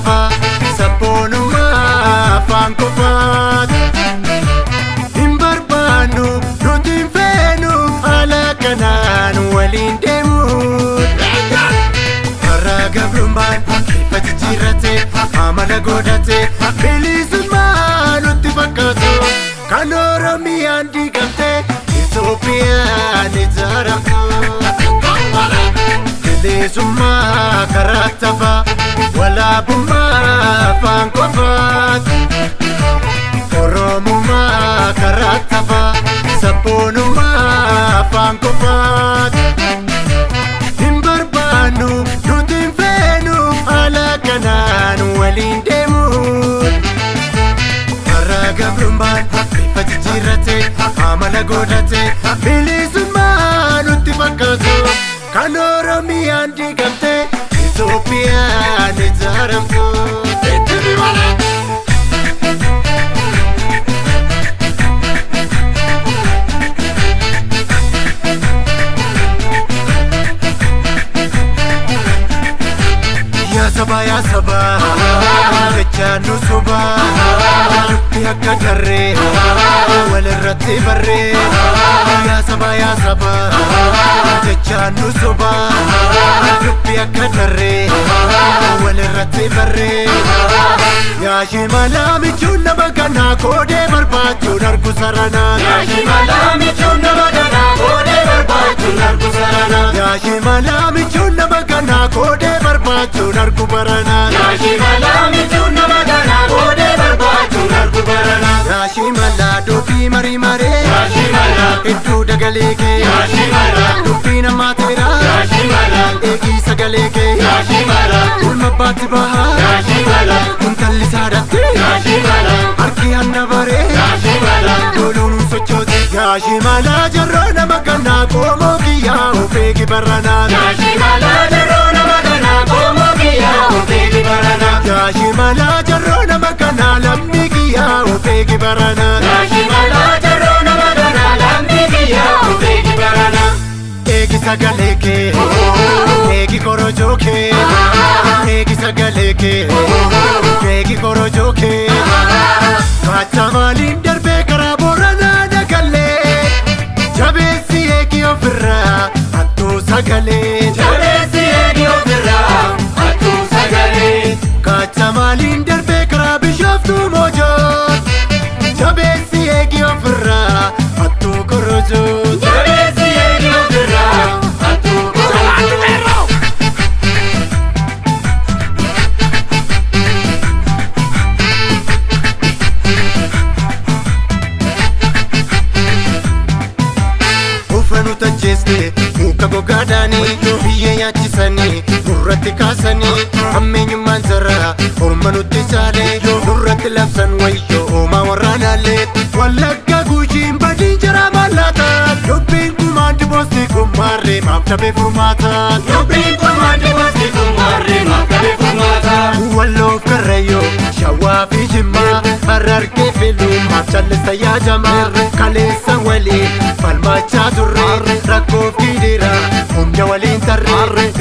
tafaa sabboonummaa afaan qofaati. Hin barbaannu nuti hin feenu haala kanaan waliin deemu. Karaa gabrummaan bifa jijjiirrate amala godhate bilisummaa nutti fakkaatu. Kan Oromiyaan diigamte Itoophiyaan ijaaramtu. Bilisummaa karaa tafaa walaabummaa afaan qofaati. Oromummaa karaa tafaa sabboonummaa afaan qofaati. Hin barbaannu nuti hin feenu haala kanaan waliin deemu. Karaa gabrummaan bifa jijjiirrate amala godhate bilisummaa nutti fakkaatu. Kan Oromiyaan diigamte Itoophiyaan ijaaramtu. Yaa saba yaa saba jechaan nu soba dubbii akka jarree walirratti barree. Yaa saba yaa saba jechaan nu soba dubbii akka jarree walirratti barree. Yaa shimalaa michuun nama kanaa koodee barbaachuun argu saranaa. Yaa shimalaa michuun nama kanaa koodee barbaachuun argu saranaa. Yaa shimalaa michuun nama kanaa koodee barbaachuun argu baranaa. Yaa shimalaa michuun nama kanaa koodee barbaachuun argu baranaa. Yaa shimalaa dubbii marii maree. Yaa shimalaa. Hedduu dagalee kee. Yaa shimalaa. Dubbii namaa teeraa. Yaa shimalaa. Eegii sagalee kee. Yaa shimalaa. Ulma abbaatti bahaa. Yaa shimalaa. Intalli saadatte. Yaa shimalaa. Harki hanna baree. Yaa shimalaa. Loluun sochooti. Yaa shimalaa jarroo nama kanaa qoomoo kiyyaa of eegi baranaa. Yaa shimalaa jarroo nama kanaa qoomoo kiyyaa of eegi baranaa. Yaa shimalaa jarroo nama kanaa lammii kiyyaa of eegi baranaa. Yaa shimalaa jarroo nama kanaa lammii kiyyaa of eegi baranaa. Eegi sagalee kee, eegi korojoo kee, eegi sagalee kee, eegi korojoo kee. Kaachaa maaliin darbee karaa Booranaa dagallee, jabeessi eegi ofirraa hattuu sagalee. Jabeessi eegi ofirraa hattuu sagalee. Kaachaa maaliin darbee karaa Bishooftuu Moojoo, jabeessi eegi ofirraa hattuu korojoo. Jabeessi eegi ofirraa hattuu korojoo. Ufa nu tajjeeste muka gogaadhaanii biyyee nyaachisanii nurratti kaasanii hammeenyummaan jaraa orma nutti caalee nurratti labsan wayyoo oomaa warraanaalee. Wallagga Gujiin badiin jaraa mallaata dubbiin kumaandi boostii kummaarree maaf dhabee furmaata. Dubbiin kumaandi boostii kummaarree maaf dhabee furmaata. Walloof Karrayyoo Shawaa fi Jimmaa Harargee filuu maaf callista yaajamaa kaleessa waliin falmachaa turre rakkoof gidiraa humna waliin tarree.